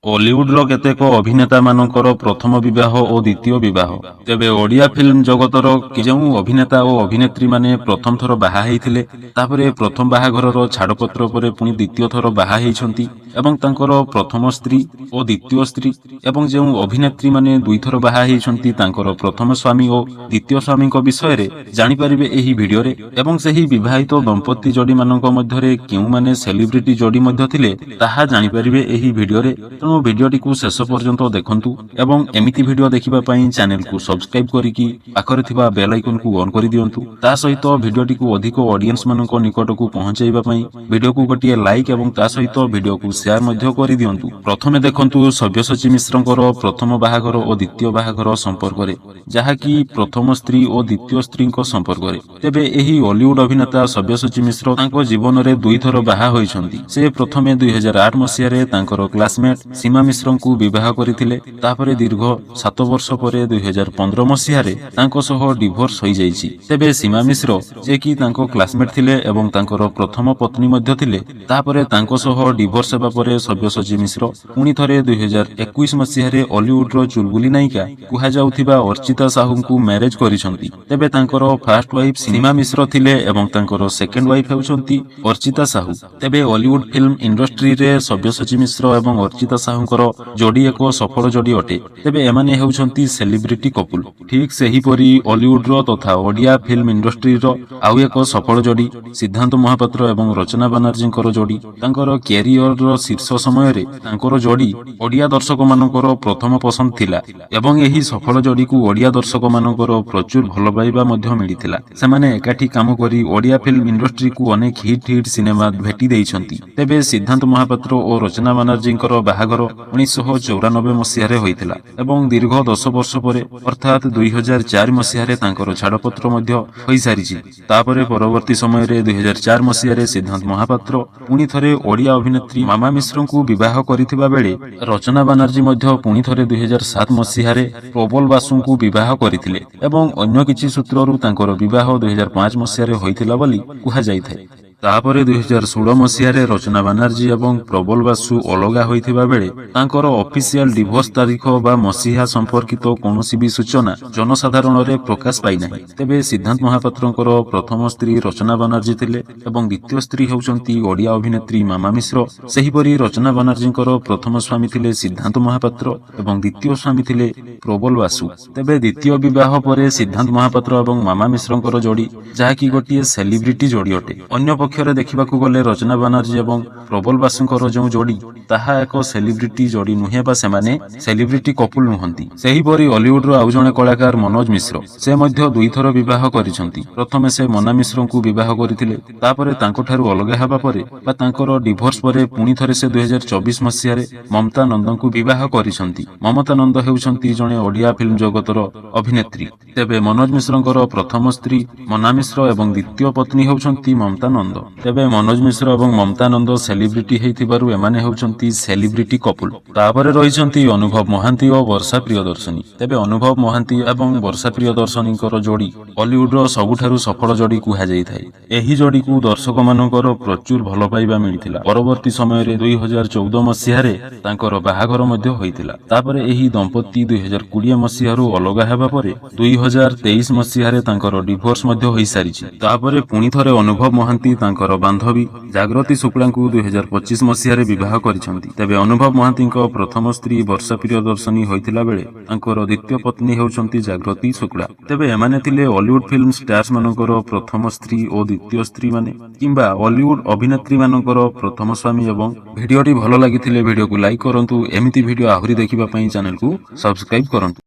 ଓଲିଉଡର କେତେକ ଅଭିନେତାମାନଙ୍କର ପ୍ରଥମ ବିବାହ ଓ ଦ୍ୱିତୀୟ ବିବାହ। ତେବେ ଓଡ଼ିଆ ଫିଲ୍ମ ଜଗତର ଯେଉଁ ଅଭିନେତା ଓ ଅଭିନେତ୍ରୀମାନେ ପ୍ରଥମ ଥର ବାହା ହେଇଥିଲେ, ତାପରେ ପ୍ରଥମ ବାହାଘରର ଛାଡ଼ପତ୍ର ପରେ ପୁଣି ଦ୍ୱିତୀୟ ଥର ବାହା ହେଇଛନ୍ତି ଏବଂ ତାଙ୍କର ପ୍ରଥମ ସ୍ତ୍ରୀ ଓ ଦ୍ୱିତୀୟ ସ୍ତ୍ରୀ, ଏବଂ ଯେଉଁ ଅଭିନେତ୍ରୀମାନେ ଦୁଇଥର ବାହା ହେଇଛନ୍ତି, ତାଙ୍କର ପ୍ରଥମ ସ୍ୱାମୀ ଓ ଦ୍ୱିତୀୟ ସ୍ୱାମୀଙ୍କ ବିଷୟରେ ଜାଣିପାରିବେ ଏହି ଭିଡିଓରେ, ଏବଂ ସେହି ବିବାହିତ ଦମ୍ପତି ଯୋଡ଼ିମାନଙ୍କ ମଧ୍ୟରେ କେଉଁମାନେ ସେଲିବ୍ରିଟି ଯୋଡ଼ି ମଧ୍ୟ ଥିଲେ, ତାହା ଜାଣିପାରିବେ ଏହି ଭିଡିଓରେ। ତେଣୁ ଭିଡିଓଟିକୁ ଶେଷ ପର୍ଯ୍ୟନ୍ତ ଦେଖନ୍ତୁ ଏବଂ ଏମିତି ଭିଡିଓ ଦେଖିବା ପାଇଁ ଚ୍ୟାନେଲକୁ ସବସ୍କ୍ରାଇବ କରିକି ପାଖରେ ଥିବା ବେଲ୍ ଆଇକନକୁ ଅନ୍ କରିଦିଅନ୍ତୁ। ତା ସହିତ ଭିଡିଓଟିକୁ ଅଧିକ ଅଡିଏନ୍ସ ମାନଙ୍କ ନିକଟକୁ ପହଞ୍ଚାଇବା ପାଇଁ ଭିଡିଓକୁ ଗୋଟିଏ ଲାଇକ୍ ଏବଂ ତା ସହିତ ଭିଡିଓକୁ ସେୟାର ମଧ୍ୟ କରିଦିଅନ୍ତୁ। ପ୍ରଥମେ ଦେଖନ୍ତୁ ସବ୍ୟସାଚୀ ମିଶ୍ରଙ୍କର ପ୍ରଥମ ବାହାଘର ଓ ଦ୍ୱିତୀୟ ବାହାଘର ସମ୍ପର୍କରେ, ଯାହାକି ପ୍ରଥମ ସ୍ତ୍ରୀ ଓ ଦ୍ୱିତୀୟ ସ୍ତ୍ରୀଙ୍କ ସମ୍ପର୍କରେ। ତେବେ ଏହି ଅଲିଉଡ ଅଭିନେତା ସବ୍ୟସାଚୀ ମିଶ୍ର ତାଙ୍କ ଜୀବନରେ ଦୁଇଥର ବାହା ହୋଇଛନ୍ତି। ସେ ପ୍ରଥମେ 2008 ମସିହାରେ ତାଙ୍କର କ୍ଲାସମେଟ୍ ସୀମା ମିଶ୍ରଙ୍କୁ ବିବାହ କରିଥିଲେ। ତାପରେ ଦୀର୍ଘ 7 ବର୍ଷ ପରେ 2015 ମସିହାରେ ତାଙ୍କ ସହ ଡିଭୋର୍ସ ହୋଇଯାଇଛି। ତେବେ ସୀମା ମିଶ୍ର, ଯିଏକି ତାଙ୍କ କ୍ଲାସମେଟ୍ ଥିଲେ ଏବଂ ତାଙ୍କର ପ୍ରଥମ ପତ୍ନୀ ମଧ୍ୟ ଥିଲେ, ତାପରେ ତାଙ୍କ ସହ ଡିଭୋର୍ସ ହେବା ପରେ ସବ୍ୟସାଚୀ ମିଶ୍ର ପୁଣି ଥରେ 2021 ମସିହାରେ ଅଲିଉଡର ଚୁଲବୁଲି ନାୟିକା କୁହାଯାଉଥିବା ଅର୍ଚ୍ଚିତା ସାହୁଙ୍କୁ ମ୍ୟାରେଜ କରିଛନ୍ତି। ତେବେ ତାଙ୍କର ଫାଷ୍ଟ ୱାଇଫ ସୀମା ମିଶ୍ର ଥିଲେ ଏବଂ ତାଙ୍କର ସେକେଣ୍ଡ ୱାଇଫ ହେଉଛନ୍ତି ଅର୍ଚ୍ଚିତା ସାହୁ। ତେବେ ଅଲିଉଡ ଫିଲ୍ମ ଇଣ୍ଡଷ୍ଟ୍ରିରେ ସବ୍ୟସାଚୀ ମିଶ୍ର ଏବଂ ଅର୍ଚ୍ଚିତା ସାହୁଙ୍କର ଯୋଡ଼ି ଏକ ସଫଳ ଯୋଡ଼ି ଅଟେ। ତେବେ ଏମାନେ ହେଉଛନ୍ତି ସେଲିବ୍ରିଟି କପୁଲ। ଠିକ୍ ସେହିପରି ଅଲିଉଡର ତଥା ଓଡ଼ିଆ ଫିଲ୍ମ ଇଣ୍ଡଷ୍ଟ୍ରିର ଆଉ ଏକ ସଫଳ ଯୋଡ଼ି ସିଦ୍ଧାନ୍ତ ମହାପାତ୍ର ଏବଂ ରଚନା ବାନାର୍ଜୀଙ୍କର ଯୋଡ଼ି। ତାଙ୍କର କ୍ୟାରିୟରର ଶୀର୍ଷ ସମୟରେ ତାଙ୍କର ଯୋଡ଼ି ଓଡ଼ିଆ ଦର୍ଶକମାନଙ୍କର ପ୍ରଥମ ପସନ୍ଦ ଥିଲା ଏବଂ ଏହି ସଫଳ ଯୋଡ଼ିକୁ ଓଡ଼ିଆ ଦର୍ଶକମାନଙ୍କର ପ୍ରଚୁର ଭଲ ପାଇବା ମଧ୍ୟ ମିଳିଥିଲା। ସେମାନେ ଏକାଠି କାମ କରି ଓଡ଼ିଆ ଫିଲ୍ମ ଇଣ୍ଡଷ୍ଟ୍ରିକୁ ଅନେକ ହିଟ୍ ହିଟ୍ ସିନେମା ଭେଟି ଦେଇଛନ୍ତି। ତେବେ ସିଦ୍ଧାନ୍ତ ମହାପାତ୍ର ଓ ରଚନା ବାନାର୍ଜୀଙ୍କର ବାହାଘର 1994 ମସିହାରେ ହୋଇଥିଲା ଏବଂ ଦୀର୍ଘ 10 ବର୍ଷ ପରେ, ଅର୍ଥାତ୍ 2004 ମସିହାରେ ତାଙ୍କର ଛାଡ଼ପତ୍ର ମଧ୍ୟ ହୋଇସାରିଛି। ତାପରେ ପରବର୍ତ୍ତୀ ସମୟରେ 2004 ମସିହାରେ ସିଦ୍ଧାନ୍ତ ମହାପାତ୍ର ପୁଣି ଥରେ ଓଡ଼ିଆ ଅଭିନେତ୍ରୀ ମାମା ମିଶ୍ରଙ୍କୁ ବିବାହ କରିଥିବା ବେଳେ ରଚନା ବାନାର୍ଜୀ ମଧ୍ୟ ପୁଣି ଥରେ 2007 ମସିହାରେ ପ୍ରବଲ ବାସୁଙ୍କୁ ବିବାହ କରିଥିଲେ ଏବଂ ଅନ୍ୟ କିଛି ସୂତ୍ରରୁ ତାଙ୍କର ବିବାହ 2005 ମସିହାରେ ହୋଇଥିଲା ବୋଲି କୁହାଯାଇଥାଏ। ତାପରେ 2016 ମସିହାରେ ରଚନା ବାନାର୍ଜୀ ଏବଂ ପ୍ରବଲ ବାସୁ ଅଲଗା ହୋଇଥିବା ବେଳେ ତାଙ୍କର ଅଫିସିଆଲ ଡିଭୋର୍ସ ତାରିଖ ବା ମସିହା ସମ୍ପର୍କିତ କୌଣସି ବି ସୂଚନା ଜନସାଧାରଣରେ ପ୍ରକାଶ ପାଇନାହିଁ। ତେବେ ସିଦ୍ଧାନ୍ତ ମହାପାତ୍ରଙ୍କର ପ୍ରଥମ ସ୍ତ୍ରୀ ରଚନା ବାନାର୍ଜୀ ଥିଲେ ଏବଂ ଦ୍ୱିତୀୟ ସ୍ତ୍ରୀ ହେଉଛନ୍ତି ଓଡ଼ିଆ ଅଭିନେତ୍ରୀ ମାମା ମିଶ୍ର। ସେହିପରି ରଚନା ବାନାର୍ଜୀଙ୍କର ପ୍ରଥମ ସ୍ୱାମୀ ଥିଲେ ସିଦ୍ଧାନ୍ତ ମହାପାତ୍ର ଏବଂ ଦ୍ୱିତୀୟ ସ୍ୱାମୀ ଥିଲେ ପ୍ରବଲ ବାସୁ। ତେବେ ଦ୍ୱିତୀୟ ବିବାହ ପରେ ସିଦ୍ଧାନ୍ତ ମହାପାତ୍ର ଏବଂ ମାମା ମିଶ୍ରଙ୍କର ଯୋଡ଼ି, ଯାହାକି ଗୋଟିଏ ସେଲିବ୍ରିଟି ଯୋଡ଼ି ଅଟେ। ଅନ୍ୟ ପକ୍ଷରେ ଦେଖିବାକୁ ଗଲେ ରଚନା ବାନାର୍ଜୀ ଏବଂ ପ୍ରବଲ ବାସୁଙ୍କର ଯେଉଁ ଯୋଡ଼ି, ତାହା ଏକ ସେଲିବ୍ରିଟି ଯୋଡ଼ି ନୁହେଁ ବା ସେମାନେ ସେଲିବ୍ରିଟି କପୁଲ ନୁହନ୍ତି। ସେହିପରି ଅଲିଉଡର ଆଉ ଜଣେ କଳାକାର ମନୋଜ ମିଶ୍ର, ସେ ମଧ୍ୟ ଦୁଇଥର ବିବାହ କରିଛନ୍ତି। ପ୍ରଥମେ ସେ ମୋନା ମିଶ୍ରଙ୍କୁ ବିବାହ କରିଥିଲେ। ତାପରେ ତାଙ୍କଠାରୁ ଅଲଗା ହେବା ପରେ ବା ତାଙ୍କର ଡିଭୋର୍ସ ପରେ ପୁଣି ଥରେ ସେ 2024 ମସିହାରେ ମମତା ନନ୍ଦଙ୍କୁ ବିବାହ କରିଛନ୍ତି। ମମତା ନନ୍ଦ ହେଉଛନ୍ତି ଜଣେ ଓଡ଼ିଆ ଫିଲ୍ମ ଜଗତର ଅଭିନେତ୍ରୀ। ତେବେ ମନୋଜ ମିଶ୍ରଙ୍କର ପ୍ରଥମ ସ୍ତ୍ରୀ ମୋନା ମିଶ୍ର ଏବଂ ଦ୍ୱିତୀୟ ପତ୍ନୀ ହେଉଛନ୍ତି ମମତା ନନ୍ଦ। ତେବେ ମନୋଜ ମିଶ୍ର ଏବଂ ମମତା ନନ୍ଦ ସେଲିବ୍ରିଟି ହେଇଥିବାରୁ ଏମାନେ ହେଉଛନ୍ତି ସେଲିବ୍ରିଟି କପୁଲ। ତାପରେ ରହିଛନ୍ତି ଅନୁଭବ ମହାନ୍ତି ଓ ବର୍ଷା ପ୍ରିୟଦର୍ଶିନୀ। ତେବେ ଅନୁଭବ ମହାନ୍ତି ଏବଂ ବର୍ଷା ପ୍ରିୟଦର୍ଶିନୀଙ୍କର ଯୋଡ଼ି ଅଲିଉଡର ସବୁଠାରୁ ସଫଳ ଯୋଡ଼ି କୁହାଯାଇଥାଏ। ଏହି ଯୋଡ଼ିକୁ ଦର୍ଶକମାନଙ୍କର ପ୍ରଚୁର ଭଲ ପାଇବା ମିଳିଥିଲା। ପରବର୍ତ୍ତୀ ସମୟରେ 2014 ମସିହାରେ ତାଙ୍କର ବାହାଘର ମଧ୍ୟ ହୋଇଥିଲା। ତାପରେ ଏହି ଦମ୍ପତି 2020 ମସିହାରୁ ଅଲଗା ହେବା ପରେ 2023 ମସିହାରେ ତାଙ୍କର ଡିଭୋର୍ସ ମଧ୍ୟ ହୋଇସାରିଛି। ତାପରେ ପୁଣି ଥରେ ଅନୁଭବ ମହାନ୍ତି ତାଙ୍କର ବାନ୍ଧବୀ ଜାଗ୍ରତି ଶୁକ୍ଳାଙ୍କୁ 2025 ମସିହାରେ ବିବାହ କରିଛନ୍ତି। ତେବେ ଅନୁଭବ ମହାନ୍ତିଙ୍କ ପ୍ରଥମ ସ୍ତ୍ରୀ ବର୍ଷା ପ୍ରିୟଦର୍ଶିନୀ ହୋଇଥିଲା ବେଳେ ତାଙ୍କର ଦ୍ୱିତୀୟ ପତ୍ନୀ ହେଉଛନ୍ତି ଜାଗ୍ରତି ଶୁକ୍ଳା। ତେବେ ଏମାନେ ଥିଲେ ଅଲିଉଡ ଫିଲ୍ମ ଷ୍ଟାର୍ସ ମାନଙ୍କର ପ୍ରଥମ ସ୍ତ୍ରୀ ଓ ଦ୍ୱିତୀୟ ସ୍ତ୍ରୀ ମାନେ କିମ୍ବା ଅଲିଉଡ ଅଭିନେତ୍ରୀ ମାନଙ୍କର ପ୍ରଥମ ସ୍ୱାମୀ। ଏବଂ ଭିଡିଓଟି ଭଲ ଲାଗିଥିଲେ ଭିଡିଓକୁ ଲାଇକ୍ କରନ୍ତୁ। ଏମିତି ଭିଡିଓ ଆହୁରି ଦେଖିବା ପାଇଁ ଚ୍ୟାନେଲକୁ ସବସ୍କ୍ରାଇବ କରନ୍ତୁ।